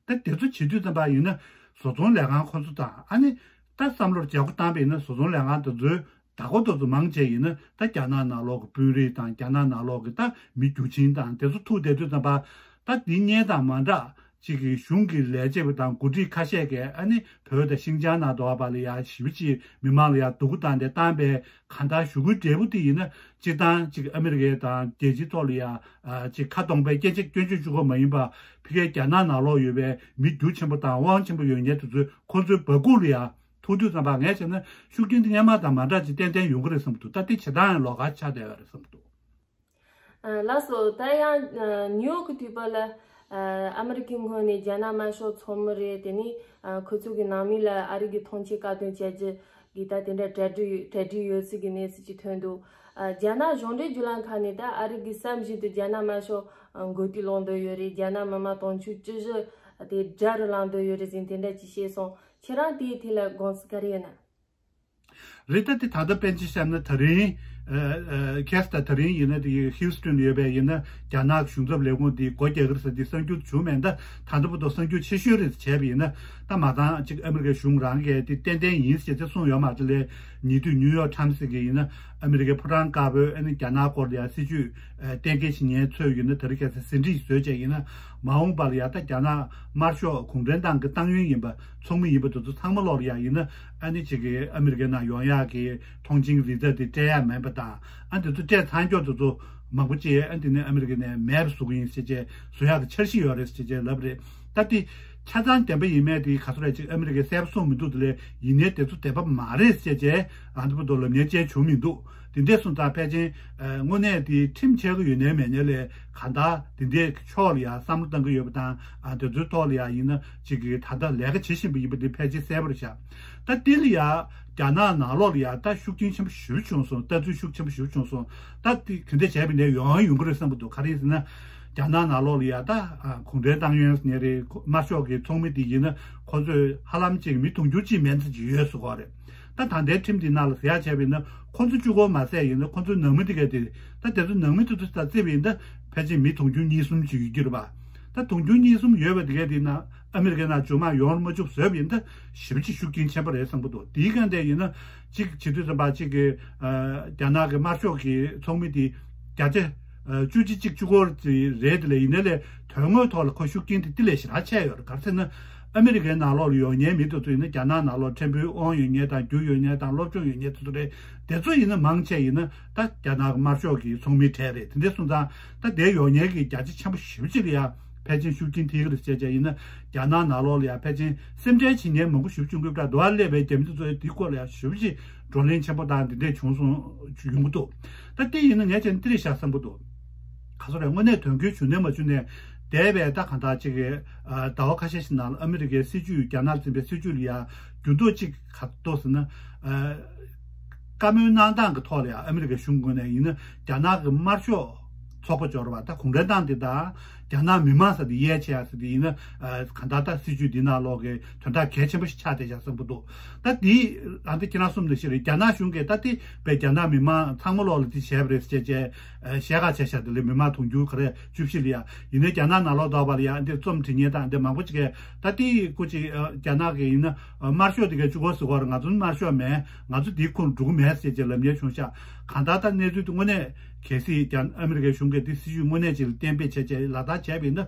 ད་དེ་ཚོ་བྱེད་དུས་ཙམ་པ་ཡིན་ན་བཟོ་ཚོང་ལས་ཁང་ཁོང་ཚོ་དང་ཨ་ནི་ད་བསམ་བློར་འཇགས་པོ་བཏང་པ་ཡིན་ན་བཟོ་ཚོང་ལས་ཁང་དེ་ཚོའི་བདག་པོ་དེ་ཚོ་མང་ཆེ་ཡིན་ན་ད་རྒྱ་ནག་ནང་ལོགས་ཀྱི་དཔོན་རིགས་དང་རྒྱ་ནག་ནང་ལོགས་ཀྱི་ད་མི་རྒྱུ་ཆེན་དང་དེ་ཚོ་ཐུག་བསྡད་དུས་ཙམ་པ་ད་འདི་སྔོན་དང་མ་འདྲ་ཅིག་གི་གཞུང་གི་ལས་བྱེད་པ་དང་འགོ་ཁྲིད་ཁ་ཤས་ཀྱིས་ཨ་ནི་བོད་དང་ཤིན་ཅང་ནང་དུ་བ་ལ་ཡ་ཞེ་པོ་ཅིག་མི་མང་ལ་ཡ་སྡུག་པོ་བཏང་སྟེ་བཏང་པའི་གང་ལྟར་ཞུ་སྐུལ་འབྲས་བུ་དེ་ཡིན་ན་སྤྱིར་བཏང་ཅིག་ཨ་མི་རི་ཀའི་དང་རྒྱལ་སྤྱིའི་ཐོག་ལ་ཡ་ཅིག་ཁ་སྟོང་པའི་སྐྱོན་བརྗོད་བརྗོད་བཅུག་གི་མ་ཡིན་པ་ཕ་གིའི་རྒྱ་ནག་ནང་ལོགས་ཡོད་པའི་མི་རྒྱུ་ཆེན་པོ་དང་དབང་ཆེན་པོ་ཡོད་མཁན་དེ་ཚོས་ཁོང་ཚོའི་སྦ་ཁུག་ལ་ཡ། ཐུག་དུས་ཙམ་པ་ངས་བྱས་ན་ཤུགས་རྐྱེན་དེ་སྔོན་མ་དང་མ་འདྲ་ཅིག་ཏན་ཏན་ཡོང་གི་རེད་བསམ་འདུག་ད་དེ་བྱེད་སྟངས་ཡང་ལོགས་ཀ་ཆགས་བསྡད་ཡོད་རེད་བསམ་འདུག་ཨ་ལགས་སོ། ད་ཡང་ཨ་ནིའུ་ཡོག་གི་དུས་བབ་ལ་ཨ་ཨ་མི་རི་ཀའི་ངོས་ནས་རྒྱ་ནག་དམར་ཤོག་ཚོགས་མི་རེད། དེ་ནས་ཨ་ཁོ་ཚོ་གི་ནང་མི་ལ་ཨ་རི་གི་ཐོངས་མཆན་བཀག་སྡོམ་བྱས་རྒྱུ་གི་ད་དེ་འདྲ་གྲ་སྒྲིག་གྲ་སྒྲིག་ཡོད་ཚུལ་གྱི་གནས་ཚུལ་ཅིག་ཐོན་འདུག་ཨ་རྒྱ་ནག་གཞུང་འབྲེལ་བརྒྱུད་ལམ་ཁག་ནས་ད་ཨ་རི་གི་བསམ་བཞིན་དུ་རྒྱ་ནག་དམར་ཤོག་ཨ་འགོ་ཐོག་ལོག་འདོད་ཡོད་རེད། རྒྱ་ནག་མི་མང་དུང་ཕྱུར་བཅུ་བཞི་དེ་དགྲ་རུ་ལངས་འདོད་ཡོད་རེད་ཟེར་དེ་འདྲ་ཅིག་བཤད་སོང་། ཁྱེད་རང་དེའི་ཐད་ལ་དགོངས་ཚུལ་ག་རེ་ཡོད་ན། རེད། ད་དེ་ད་ལྟ་དཔེར་ན་ཆ་བཞག་ན་ད་རིང་ཨ་ཨ་ཁ་སང་ད་རིང་ཡིན་ན་དེ་ཧིའུ་སི་ཊོན་ཡོད་པའི་ཡིན་ན་རྒྱ་ནག་གཞུང་ཚབ་ལས་ཁུངས་དེ་སྒོ་རྒྱག་གི་རེད་ཟེར་དེ་གསར་འགྱུར་བྱུང་མེད། ད་ད་ལྟ་བར་དུ་གསར་འགྱུར་ཆེ་ཤོས་རེད་བྱས་པ་ཡིན་ན་ད་མ་ཚང་ཅིག་ཨ་མི་རི་ཀའི་གཞུང་རང་གིས་དེ་ཏན་ཏན་ཡིན་ཟེར་ཅིག་གསུངས་ཡོད་མ་རེད། དེ་ལས་ཉེ་དུས་ནིའུ་ཡོག་ཊའིམ་སི་གི་ཡིན་ན་ཨ་མི་རི་ཀའི་ཕོ་བྲང་དཀར་པོའི་ཨ་ནི་རྒྱ་ནག་སྐོར་ལ་ཡང་སྲིད་ཇུས་ཨ་གཏན་འཁེལ་བྱེད་མཁན་ཚོས་ཡིན་ན་ད་རེས་ཁ་སང་ཟིན་བྲིས་བཟོས་བྱས་ཡིན་ན་མ་འོངས་པ་ལ་ཡང་ད་རྒྱ་ནག་དམར་ཤོག་གུང་ཁྲན་ཏང་གི་ཏང་ཡོན་ཡིན་པ་ཚོགས་མི་ཡིན་པ་དེ་ཚོ་ཚང་མ་ལོག་ལ་ཡང་ཡིན་ན་ཨ་ནི་ཅིག་གི་ཨ་མི་རི་ཀའི་ནང་ཡོང་ཡག་གི་ཐོངས་མཆན་གྱི་རིན་ཐང་དེ་སྤྲད་ཡག་མིན་པ་དང་ཨ་དེ་ཚོ་སྤྲད་ཚར་མཁན་དེ་ཚོ་མང་པོ་ཅིག་ཨ་དེ་ནི་ཨ་མི་རི་ཀ་ནས་མེད་པ་བཟོ་གི་ཡིན་ཟེར་བྱས་བཟོ་ཡག་གི་འཆར་གཞི་ཡོད་རེད་ཟེར་བྱས་ལབ་རེད། ད་དེ་ཆ་ཚང་བདེན་པ་ཡིན་མེད་དེ་ག་ཚོད་རེད་ཅིག་ཨ་མི་རི་ཀས་གསལ་པོ་གསུངས་མི་འདུག་དེ་ལས་ཡིན་ནའི་དེ་ཚོ་བདེན་པ་མ་རེད་ཟེར་བྱས་ཨ་འདི་བར་དུ་ལབ་མཁན་ཅན་བྱུང་མི་འདུག་དེ་འདྲས་སོང་ཙང་ཕལ་ཆེར་ཨ་དངོས་གནས་དེ་ཁྲིམས་འཆལ་གི་ཡོད་ནའི་མེད་ནའི་ལས་གང་ལྟར་དེ་འདྲས་ཕྱོགས་ལ་ཡང་བསམ་བློ་གཏང་གི་ཡོད་པ་དང་ཨ་དེ་ཚོའི་ཐོག་ལ་ཡང་ཡིན་ན་ཅིག་གི་ད་ལྟ་ལས་ཀ་བྱེད་བཞིན་པ་ཡིན་པ་འདི་ཕལ་ཆེར་གསལ་པོ་རེད་ཤག་ད་དེ་ལ་ཡང་རྒྱ་ནག་ནང་ལོགས་ལ་ཡང་ད་ཤུགས་རྐྱེན་ཆེན་པོ་ཞེ་པོ་བྱུང་སོང་། ལྟ་ཚུལ་ཤུགས་ཆེན་པོ་ཞེ་པོ་བྱུང་སོང་། ད་དེ་ག་འདྲས་བྱས་པ་ཡིན་ནའི་ཡོང་ཡོང་གི་རེད་བསམ་གི་འདུག་ག་རེ་ཡིན་ཟེར་ན་རྒྱ་ནག་ནང་ལོགས་ལ་ཡང་ད་ཨ་གུང་ཁྲན་ཏང་ཡོན་ཟེར་མཁན་རེད། དམར་ཤོག་གི་ཚོགས་མི་དེ་ཡིན་ན་ཁོ་ཚོས་ཧ་ལམ་ཅིག་མི་དུང་ཕྱུར་གཅིག་མན་ཙམ་ཅིག་ཡོད་ཟེར་གོ་རེད། ད་ད་ལྟའི་ཁྲིམས་འདི་ནང་ལ་ཟེར་ཡག་བྱས་པ་ཡིན་ན་ཁོ་ཚོ་གཅིག་པོ་མ་ཟད་ཡིན་ན་ཁོ་ཚོའི་ནང་མི་དེ་གས་དེ་ད་དེ་ཚོ་ནང་མི་དེ་ཚོ་ད་བརྩིས་པ་ཡིན་ན་ཕལ་ཆེར་མི་དུང་ཕྱུར་གཉིས་གསུམ་ཅིག་ཡོད་ཀྱི་རེད་པ། ད་དུང་ཕྱུར་གཉིས་གསུམ་ཡོད་པ་དེ་གས་དེ་ན་ཨ་མི་རི་ཀའི་ནང་ཇོ་མང་ཡོང་མ་བཅུག་བཟོས་པ་ཡིན་ད་ཞེ་པོ་ཅིག་ཤུགས་རྐྱེན་ཆེན་པོ་རེད་བསམ་གི་འདུག་དེའི་སྒང་དེ་ཡིན་ན་གཅིག་བྱེད་དུས་ཙམ་པ་གཅིག་གི་ཨ་རྒྱ་ནག་གི་དམར་ཤོག་གི་ཚོགས་མི་དེ་བརྒྱ་ཆ་ཨ་བཅུ་གཅིག་གཅིག་བཅུ་སྐོར་ཅིག་རེད། དེ་ལས་ཡིན་ནའི་ལས་དོན་དངོས་ཐོག་ལ་ཁོ་ཤུགས་རྐྱེན་དེ་དེ་ལས་ཞེ་དྲག་ཆེ་ཡོད་རེད། ག་རེ་ཟེར་ན་ཨ་མི་རི་ཀའི་ནང་ལོགས་ལ་ཡོང་མཁན་མི་དེ་ཚོ་ཡིན་ན་རྒྱ་ནག་ནང་ལོགས་ཕྲན་བུའི་དབང་ཡོད་མཁན་དང་རྒྱུ་ཡོད་མཁན་དང་སློབ་སྦྱོང་ཡོད་མཁན་དེ་ཚོ་རེད། དེ་ཚོ་ཡིན་ན་མང་ཆེ་ཡིན་ན་ད་རྒྱ་ནག་གི་དམར་ཤོག་གི་ཚོགས་མིའི་གྲས་རེད། དེ་འདྲ་སོང་ཙང་ད་དེ་ཡོང་མཁན་གྱི་བརྒྱ་ཆ་ཆེན་པོ་ཞེ་པོ་ཅིག་ལ་ཡ་ཕལ་ཆེར་ཤུགས་རྐྱེན་ཐེབས་ཀྱི་རེད་ཟེར་བྱས་ཡིན་ན་རྒྱ་ནག་ནང་ལོགས་ལ་ཡ་ཕལ་ཆེར་སེམས་ཁྲལ་བྱེད་མཁན་མང་པོ་ཞེ་པོ་བྱུང་གི་འདུག་འདུག་ཨ་སླེབས་པའི་རྒྱ་མི་དེ་ཚོ་དེའི་སྐོར་ལ་ཡ་ཞེ་པོ་ཅིག་བགྲོ་གླེང་ཆེན་པོ་དང་འདི་འདྲས་བྱུང་སོང་ཡོང་གི་འདུག་ད་དེ་ཡིན་ན་ངས་བྱས་ན་འདི་རེད་ཤག་བསམ་གི་འདུག་ག་ཚོད་རེད། དངོས་གནས་དོན་འཁྱོལ་བྱུང་ནའི་མ་བྱུང་ནའི་འདས་པའི་ད་གང་ལྟར་ཅིག་གི་ཨ་ཟླ་བ་ཁ་ཤས་ཤིག་ནང་ལ་ཨ་མི་རི་ཀའི་སྲིད་ཇུས་རྒྱ་ནག་འཛིན་པའི་སྲིད་ཇུས་ལ་ཡ་འགྱུར་ལྡོག་ཅིག་ག་འདུག་ཟེར་ན་ཨ་བཀའ་མོལ་གནང་སྟངས་ཀྱི་ཐོག་ལ་ཡ་ཨ་མི་རི་ཀའི་གཞུང་ངོས་ནས་ཡིན་ན་རྒྱ་ནག་གི་དམར་ཤོག་ཚོགས་པ་འབྱོར་བ་ད་གུང་ཁྲན་ཏང་འདི་དང་ རྒྱ་ནག་མི་མང་ཟེར་དེ་ཡལ་ཆེ་ཡ་ཟེར་དེ་ཡིན་ན། གང་ལྟར་ད་སྲིད་ཇུས་འདི་ནང་ལོགས་ཀྱི་དོན་དག་གལ་ཆེན་པོ་ཞིག་ཆགས་བསྡད་ཤག་བསམ་གྱི་འདུག་ད་དེ་ཨ་འདི་ཁྱེད་རང་གསུངས་འདི་ཞིག་རེད། རྒྱ་ནག་གཞུང་གིས་ད་དེ་བས་རྒྱ་ནག་མི་མང་ཚང་མ་ལོག་ལ་དེ་བྱས་པ་རེད་ཟེར་བྱས་བྱས་ཨ་བཤད་ཁག་བྱས་ཤག་དེ་ལས་མི་མང་དུང་ཕྱུར་ག་རེ་བཅུ་བཞི་ལ་ཡ་ཡིན་ནའི་རྒྱ་ནག་ནང་ལོགས་དོགས་པ་ལ་ཡ་འདི་རྩོམ་འབྲི་མཁན་དང་འདི་མང་པོ་ཅིག་གིས་ད་དེ་སྐུ་ཅིག་རྒྱ་ནག་གི་ཡིན་ན་དམར་ཤོག་དེ་གའི་བཅུ་གོ་ཟེར་གོ་ར་ང་ཚོ་དམར་ཤོག་མེད། ང་ཚོ་དེའི་ཁོངས་འགྲོ་གི་མེད་ཟེར་བྱས་ལབ་མཁན་བྱུང་ཤག་གང་ལྟར་ད་གནས་ཚུལ་དེ་དངོས་གནས། གལ་སྲིད་ཀྱང་ཨ་མི་རི་ཀའི་གཞུང་གིས་དེ་སྲིད་ཇུས་དངོས་གནས་ཅིག་ལ་གཏན་འབེབས་བྱས་རྗེས་ལག་བསྟར་བྱས་པ་ཡིན་ན།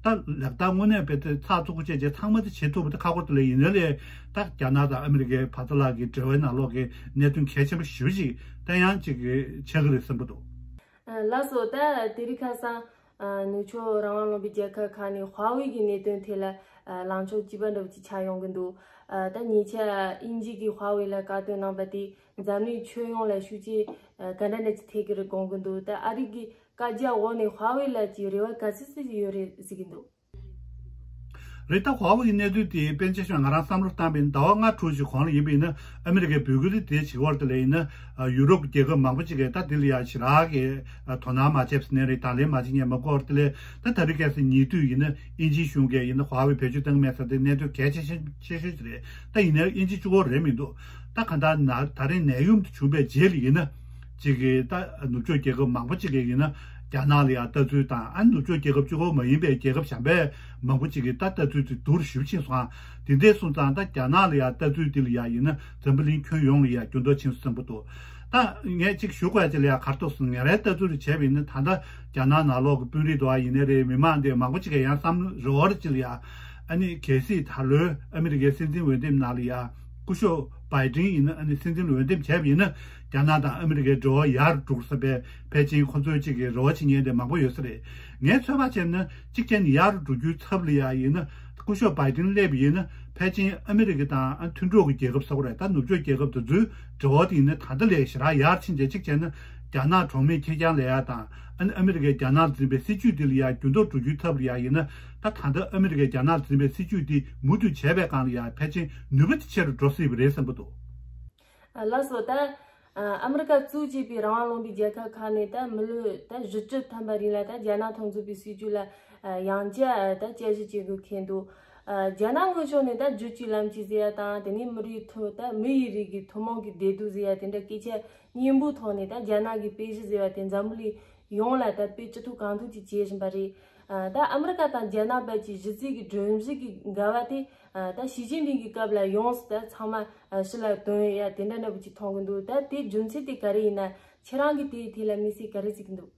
ད་ལག་བསྟར་དངོས་གནས་དཔེ་དེ་ཚགས་ཚུད་པོ་བྱས་རྗེས་ཚང་མ་དེ་བྱེད་ཐུབ་པ་དེ་ཁག་པོ་དེ་ལས་ཡིན་ན་ལས་ད་རྒྱ་ནག་དང་ཨ་མི་རི་ཀའི་བར་དུ་ལག་གི་འབྲེལ་བའི་ནང་ལོགས་ཀྱི་གནད་དོན་གལ་ཆེན་པོ་ཞེ་པོ་ཅིག་ད་ཡང་ཅིག་ཆགས་ཀྱི་རེད་བསམ་གྱི་འདུག་ལགས་སོ། ད་དེ་རིང་ཁ་སང་ནུབ་ཕྱོགས་རང་དབང་ལུང་པའི་རྒྱལ་ཁབ་ཁག་ནས་ཧྭ་ཝེ་གི་གནད་དོན་ཐད་ལ་ལངས་ཕྱོགས་གཅིག་པ་འདྲ་བོ་ཅིག་ཆགས་ཡོང་གི་འདུག་ད་ཉེ་ཆར་དབྱིན་ཇི་གི་ཧྭ་ཝེ་ལ་བཀའ་བསྟན་གནང་པ་དེ། འཛམ་གླིང་ཁྱོན་ཡོངས་ལ་ཤུགས་རྐྱེན་ག་འདྲ་འདྲ་ཅིག་ཐེབས་ཀྱི་རེད་དགོངས་ཀྱི་འདུག་ད་ཨ་རི་གི་བཀའ་རྒྱ་འོག་ནས་ཧྭ་ཝེ་ལ་ཅིག་རེ་བ་ག་ཚོད་ཙམ་ཡོད་རེད་ཟེར་གྱི་འདུག་རེད། ད་ཧྭ་ཝེ་གི་གནས་ཚུལ་དེ་དཔེར་ན་ཆ་བཞག་ང་རང་བསམ་བློ་བཏང་པ་ཡིན་ན་ཟླ་བ་ལྔ་དྲུག་ཅིག་གོང་ལ་ཡིན་པ་ཡིན་ན་ཨ་མི་རི་ཀའི་འབོད་སྐུལ་དེ་བྱེད་ཀྱི་ཡོད་རེད། དེ་ལས་ཡིན་ན་ཡུ་རོབ་རྒྱལ་ཁབ་མང་པོ་ཅིག་གིས་ད་དེ་ལ་ཡ་ཞེ་དྲག་གི་དོ་སྣང་མ་བྱས་པ་ཟེར་ནའི་རེད། དང་ལེན་མ་བྱེད་མཁན་མང་པོ་ཡོད་རེད། དེ་ལས་ད་ད་རེས་ཁ་སང་ཉེ་དུས་ཡིན་ན། དབྱིན་ཇིའི་གཞུང་གིས་ཡིན་ན་ཧྭ་ཝེ་བེད་སྤྱོད་གཏོང་གི་མེད་ཟེར་དེ་གནད་དོན་གལ་ཆེ་ཤོས་ཆེ་ཤོས་ཅིག་རེད། ད་ཡིན་ནའི་དབྱིན་ཇི་གཅིག་པོ་རེད་མི་འདུག་ད་གང་ལྟར་ན་ད་རེས་ནད་ཡམས་དེ་བྱུང་བའི་རྗེས་ལ་ཡིན་ན་ཅིག་གིས་ད་ནུབ་ཕྱོགས་རྒྱལ་ཁབ་མང་པོ་ཅིག་གིས་ཡིན་ན་རྒྱ་ནག་ལ་ཡང་ལྟ་ཚུལ་དང་ཨ་ནུབ་ཕྱོགས་རྒྱལ་ཁབ་གཅིག་པོ་མ་ཡིན་པའི་རྒྱལ་ཁབ་གཞན་པའི་མང་པོ་ཅིག་གིས་ད་ལྟ་ཚུལ་དེ་བསྡུར་ཞིབ་ཕྱིན་སོང་། དེ་འདྲ་སོང་ཙང་ད་རྒྱ་ནག་ལ་ཡང་ལྟ་ཚུལ་དེ་ལ་ཡང་ཡིན་ན་འཛམ་བུ་གླིང་ཁྱོན་ཡོངས་ལ་ཡང་འགྱུར་ལྡོག་ཕྱིན་སོང་བསམ་གྱི་འདུག་ད་ངས་ཅིག་ཞུ་དགོས་ཅིག་ལ་ཡ་གར་ཐོག་སུ་ངས་རའི་ལྟ་ཚུལ་རེ་བྱས་པ་ཡིན་ན་ད་ལྟ་རྒྱ་ནག་ནང་ལོགས་ཀྱི་དཔོན་རིགས་དོ་བ་ཡིན་ནའི་རེད། མི་མང་དེ་མང་པོ་ཅིག་གིས་ཡང་བསམ་བློ་རེ་བ་རེ་ཅིག་ལ་ཡ་ཨ་ནི་གལ་སྲིད་ད་ལོའི་ཨ་མི་རི་ཀའི་སྲིད་འཛིན་འོས་འདེམས་ནང་ལ་ཡ་སྐུ་ཞབས་བྷའི་ཏིན་ཡིན་ན་ཨ་ནི་སྲིད་འཛིན་འོས་འདེམས་བྱས་པ་ཡིན་ན་རྒྱ་ནག་དང་ཨ་མི་རི་ཀའི་འབྲེལ་བ་ཡར་འགྲོ་བསམ་པའི་ཕལ་ཆེར་ཁོ་ཚོའི་ཅིག་གི་རེ་བ་བྱེད་མཁན་དེ་མང་པོ་ཡོད་ས་རེད། ངས་ཚོད་དཔག་བྱས་ན་གཅིག་བྱས་ན་ཡར་འགྲོ་རྒྱུའི་ཚབ་ལ་ཡ་ཡིན་ན། སྐུ་ཞབས་བྷའི་ཏིན་སླེབས་ཡིན་ན་ཕལ་ཆེར་ཨ་མི་རི་ཀ་དང་ཨ་མཐུན་གྲོགས་ཀྱི་རྒྱལ་ཁབ་ཟེར་བ་རེད། ད་ནུབ་ཕྱོགས་རྒྱལ་ཁབ་དེ་ཚོའི་འབྲེལ་བ་དེ་ཡིན་ན་ད་ལྟ་ལས་ཞེ་དྲག་ཡར་ཕྱིན་རྗེས་གཅིག་བྱས་ན་རྒྱ་ནག་གྲོགས་མེད་ཁེར་རྐྱང་ལས་ཡ་དང་ཨ་ནི་ཨ་མི་རི་ཀས་རྒྱ་ནག་ལ་འཛིན་པའི་སྲིད་ཇུས་དེ་ལ་ཡ་འགྱུར་ལྡོག་འགྲོ་རྒྱུའི་ཐབས་ལ་ཡ་ཡིན་ན་ད་ད་ལྟ་ཨ་མི་རི་ཀས་རྒྱ་ནག་ལ་འཛིན་པའི་སྲིད་ཇུས་དེ་མུ་མཐུད་བྱས་པའི་སྒང་ལ་ཡ་ཕལ་ཆེར་ནུས་པ་དེ་ཆེ་རུ་འགྲོ་སྲིད་པ་རེད་བསམ་གྱི་འདུག་ལགས་སོ། ད་ཨ་མི་རི་ཀ་གཙོས་བྱས་པའི་རང་དབང་ལུང་པའི་རྒྱལ་ཁབ་ཁག་ནས་ད་མི་ལོ་ད་བཞི་བཅུ་ཐམ་པ་རིང་ལ་ད་རྒྱ་ནག་མཐུན་ཚོགས་པའི་སྲིད་ཇུས་ལ་ཡང་བསྐྱར་ད་དཔྱད་ཞིབ་བྱེད་དགོས་ཁེལ་འདུག་རྒྱ་ནག་ངོས་ཕྱོགས་ནས་ད་རྒྱུད་གཅིག་ལམ་གཅིག་ཟེར་ཡ་དང་དེ་ནས་མི་རིགས་ཐོག་ད་མི་ཡི་རིགས་ཀྱི་ཐུན་མོང་གི་བདེ་སྡུག་ཟེར་ཡ་དེ་འདྲ་སྐད་ཆ་སྙན་པོའི་ཐོག་ནས་ད་རྒྱ་ནག་གི་དཔེ་གཞི་ཟེར་བ་དེ་འཛམ་བུ་གླིང་ཡོངས་ལ་ད་དཔེ་ཅི་ཐུབ་གང་ཐུབ་ཅིག་བྱེད་བཞིན་པ་རེད། ད་ཨ་མི་རི་ཀ་དང་རྒྱ་ནག་བར་གྱི་གཞི་རྩའི་གི་སྒྲོམ་གཞི་གི་འགལ་བ་དེ་ད་ཞི་ཅིན་ཕིང་གི་སྐབས་ལ་ཡོངས་སུ་ད་ཚང་མ་ཕྱི་ལ་དོན་ཡ་དེ་འདྲ་འདྲ་པོ་ཅིག་མཐོང་གི་འདུག་ད་དེའི་རྒྱུ་མཚན་དེ་ག་རེ་ཡིན་ན་ཁྱེད་རང་གིས་དེའི་ཐད་ལ་དམིགས་བསལ་ག་རེ་གཟིགས་ཀྱི་འདུག་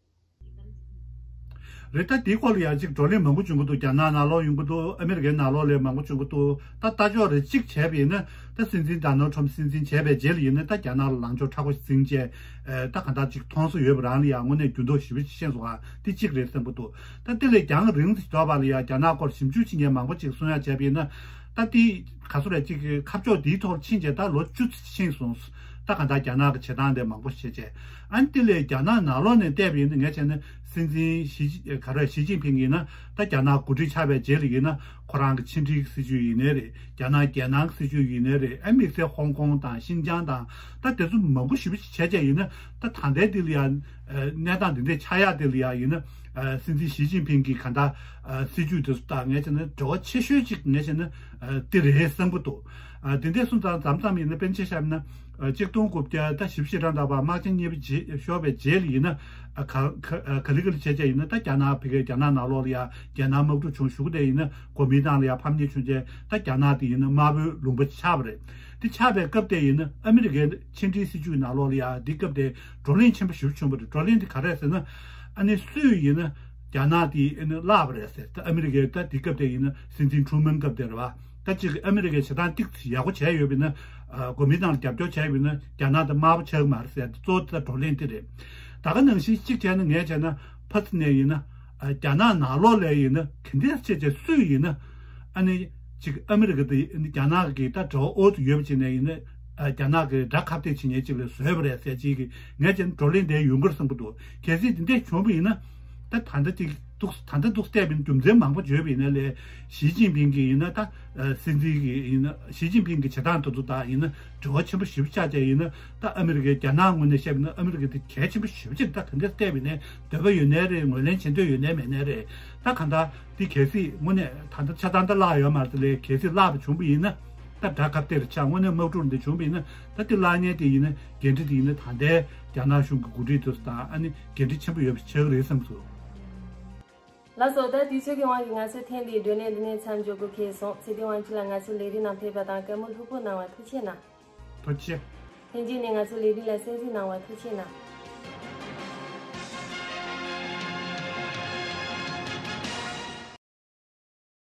རེད། ད་དེའི་སྐོར་ལ་ཡང་ཅིག་བགྲོ་གླེང་མང་པོ་བྱུང་གི་འདུག་རྒྱ་ནག་ནང་ལོགས་ཡོང་གི་འདུག་ཨ་མི་རི་ཀའི་ནང་ལོགས་ལ་མང་པོ་བྱུང་གི་འདུག་ད་ལྟ་ཕྱོགས་རེ་གཅིག་བྱས་པ་ཡིན་ན་ད་སྲིད་འཛིན་ཌོ་ནལ་ཊམ་སྲིད་འཛིན་བྱས་པའི་རྗེས་ལ་ཡིན་ན་ད་རྒྱ་ནག་ལ་ལངས་ཕྱོགས་མཁྲེགས་པོ་ཞིག་འཛིན་བྱས། ད་གང་ལྟར་ཅིག་མཐོང་ས་ཡོད་པ་རང་ལ་ཡང་དངོས་གནས་འགྱུར་ལྡོག་ཞེ་པོ་ཅིག་ཕྱིན་སོང་ཨ། དེ་གཅིག་རེད་བསམ་གྱི་འདུག་ད་དེ་ལས་རྒྱང་རིང་དུ་འགྲོ་བ་ལ་ཡང་རྒྱ་ནག་སྐོར་ཞིབ་འཇུག་བྱེད་མཁན་མང་པོ་ཅིག་གསུང་ཡ་བྱས་པ་ཡིན་ན། ད་དེ་ག་ཚོད་རེད་ཅིག་ཁ་ཕྱོགས་དེའི་ཐོག་ཕྱིན་བྱས་ད་ལོ་བཅུ་ཙམ་ཕྱིན་སོང་། ད་གང་ལྟར་རྒྱ་ནག་གི་བྱེད་སྟངས་དེ་མང་པོ་བྱས་བྱས། ཨ་ནི་དེ་ལས་རྒྱ་ནག་ནང་ལོགས་ནས་བལྟས་པ་ཡིན་ན་ངས་བྱས་ན་སྲིད་འཛིན་ཞི་ག་རེ་ཞི་ཅིན་ཕིང་ཡིན་ན་ད་རྒྱ་ནག་འགོ་ཁྲིད་ཆགས་པའི་རྗེས་ལ་ཡིན་ན་ཁོ་རང་གི་ཕྱི་འབྲེལ་གྱི་སྲིད་ཇུས་ཡིན་ནའི་རེད། རྒྱ་ནག་རྒྱལ་ནང་གི་སྲིད་ཇུས་ཡིན་ནའི་རེད། ཨ་དམིགས་བསལ་ཧོང་ཀོང་དང་ཤིན་ཅང་དང་ད་དེ་ཚོ་མང་པོ་ཞེ་པོ་ཅིག་བྱས་བྱས་ཡིན་ན་ད་ད་ལྟའི་འདི་ལ་ཡང་གནས་སྟངས་འདི་འདྲས་ཆགས་ཡག་འདི་ལ་ཡང་ཡིན་ན་སྲིད་འཛིན་ཞི་ཅིན་ཕིང་གི་ག་འདྲ་སྲིད་ཇུས་དེ་ཚོ་དང་ངས་བྱས་ན་འབྲེལ་བ་ཆེ་ཤོས་ཅིག་ངས་བྱས་ན་འདི་རེད་བསམ་གྱི་འདུག་དེ་འདྲས་སོང་ཙང་མཚམས་མཚམས་ཡིན་ན་དཔེར་ན་ཆ་བཞག་ན་གཅིག་སྟོང་དགུ་བརྒྱ་ད་བཞི་བཅུ་ཞེ་གྲངས་ད་བར་དམག་ཆེན་གཉིས་པ་རྗེས་ཤོར་བའི་རྗེས་ལ་ཡིན་ན་ག་ག་ག་ལེ་ག་ལེ་བྱས་བྱས་ཡིན་ན་ད་རྒྱ་ནག་ཕ་གིའི་རྒྱ་ནག་ནང་ལོགས་ལ་ཡང་རྒྱ་ནག་དམག་འཁྲུག་བྱུང་ཞུ་གི་དེ་ཡིན་ན་གོ་མིན་ཏང་ལ་ཡང་ཕམ་ཉེས་བྱུང་རྗེས་ད་རྒྱ་ནག་དེ་ཡིན་ན་དམར་པོའི་ལུང་པ་ཆགས་པ་རེད། དེ་ཆགས་པའི་སྐབས་དེ་ཡིན་ན་ཨ་མི་རི་ཀའི་ཕྱི་འབྲེལ་སྲིད་ཇུས་ནང་ལོགས་ལ་ཡང་འདི་སྐབས་དེ་བགྲོ་གླེང་ཆེན་པོ་ཞེ་པོ་བྱུང་བ་རེད། བགྲོ་གླེང་དེ་ག་རེ་རེད་ཟེར་ན་ཨ་ནི་སུས་ཡིན་ན་རྒྱ་ནག་དེ་ཨ་ནི་བརླག་པ་རེད་ཟེར། ད་ཨ་མི་རི་ཀའི་ད་འདི་སྐབས་དེ་ཡིན་ན་སྲིད་འཛིན་ཊུ་མན་སྐབས་དེ་རེད་བ། ད་ཅིག་ཨ་མི་རི་ཀའི་བྱེད་སྟངས་ཏིག་ཙམ་ཡག་པོ་བྱས་ཡོད་པ་ཡིན་ན་གོ་མིན་ཏང་ལ་རྒྱབ་སྐྱོར་བྱས་ཡོད་པ་ཡིན་ན་རྒྱ་ནག་དེ་དམར་པོ་ཆགས་ཀྱི་མ་རེད་ཟེར་ཏེ་གཙོ་བོ་དེ་ད་བགྲོ་གླེང་དེ་རེད། ད་ག་ནང་བཞིན་གཅིག་བྱས་ན་ངས་བྱས་ན་ཕར་ཚུར་ནས་ཡིན་ན་རྒྱ་ནག་ནང་ལོགས་ལ་ཡིན་ན་ག་འདྲས་བྱས་བྱས་སུས་ཡིན་ན་ཨ་ནི་ཅིག་ཨ་མི་རི་ཀ་དེ་རྒྱ་ནག་གི་ད་འབྲེལ་བ་འོག་ཏུ་ཡོད་པ་ཅིག་ནས་ཡིན་ན་རྒྱ་ནག་གི་དགྲ་ཁ་གཏད་བྱེད་མཁན་ཅིག་ལ་བཟོས་པ་རེད་ཟེར་ཅིག་གི་ངས་བྱས་ན་བགྲོ་གླེང་དེ་ཡོང་གི་རེད་བསམ་གྱི་འདུག་གལ་སྲིད་དེ་འདྲས་བྱུང་བ་ཡིན་ན་ད་ད་ལྟ་ཅིག་འདུག་ད་ལྟ་འདུག་བལྟས་པའི་རྒྱུ་མཚན་མང་པོ་བརྗོད་པ་ཡིན་ན་ལས། ཞི་ཅིན་ཕིང་གིས་ཡིན་ན་ད་ཨ་སྲིད་འཛིན་གྱི་ཡིན་ན། ཞི་ཅིན་ཕིང་གི་བྱེད་སྟངས་དེ་ཚོ་དང་ཡིན་ན་འབྲེལ་བ་ཆེན་པོ་ཞེ་པོ་ཆགས་བྱས་ཡིན་ན། ད་ཨ་མི་རི་ཀའི་རྒྱ་ནག་ངོས་ནས་བཤད་པ་ཡིན་ན་ཨ་མི་རི་ཀ་དེ་གལ་ཆེན་པོ་ཞེ་པོ་ཅིག་ད་དེ་འདྲ་བལྟས་པ་ཡིན་ན་འདོད་པ་ཡོད་ནའི་རེད། ངོས་ལེན་བྱེད་འདོད་ཡོད་ནའི་མེད་ནའི་རེད། ད་གང་ལྟར་འདི་གལ་སྲིད་དངོས་གནས་ད་ལྟ་ཆ་ཚང་ད་བརླག་ཡོད་མ་རེད་ལས། གལ་སྲིད་བརླག་པ་བྱུང་པ་ཡིན་ན། ད་དགྲ་ཁ་གཏད་ཆགས་དངོས་གནས་དམག་འཁྲུག་འདི་བྱུང་བ་ཡིན་ན། ད་འདི་བརླག་མཁན་དེ་ཡིན་ན་འགན་འཁྲི་དེ་ཡིན་ན་ད་ལྟའི་རྒྱ་ནག་གཞུང་གི་འགོ་ཁྲིད་དེ་ཚོ་དང་ཨ་ནི་འགན་འཁྲི་ཆེན་པོ་ཡོད་པ་ཆགས་ཀྱི་རེད་བསམ་སོང་། ལགས་སོ། ད་དུས་ཚོད་ཀྱི་དབང་གིས་ང་ཚོའི་ཐེངས་འདིའི་བགྲོ་གླེང་འདི་ནས་མཚམས་འཇོག་དགོས་ཁེལ་སོང་། ཚེ་བརྟན་དབང་ཕྱུག་ལགས་ང་ཚོའི་ལས་རིམ་ནང་ཕེབས་པ་དང་བཀའ་མོལ་ལྷུག་པོ་གནང་བར་ཐུགས་རྗེ་གནང་། ཐུགས་རྗེ་ཆེ། ལྷན་རྒྱས་ནས་ང་ཚོའི་ལས་རིམ་ལ་གསན་གཟིགས་གནང་བར་ཐུགས་རྗེ་གནང་།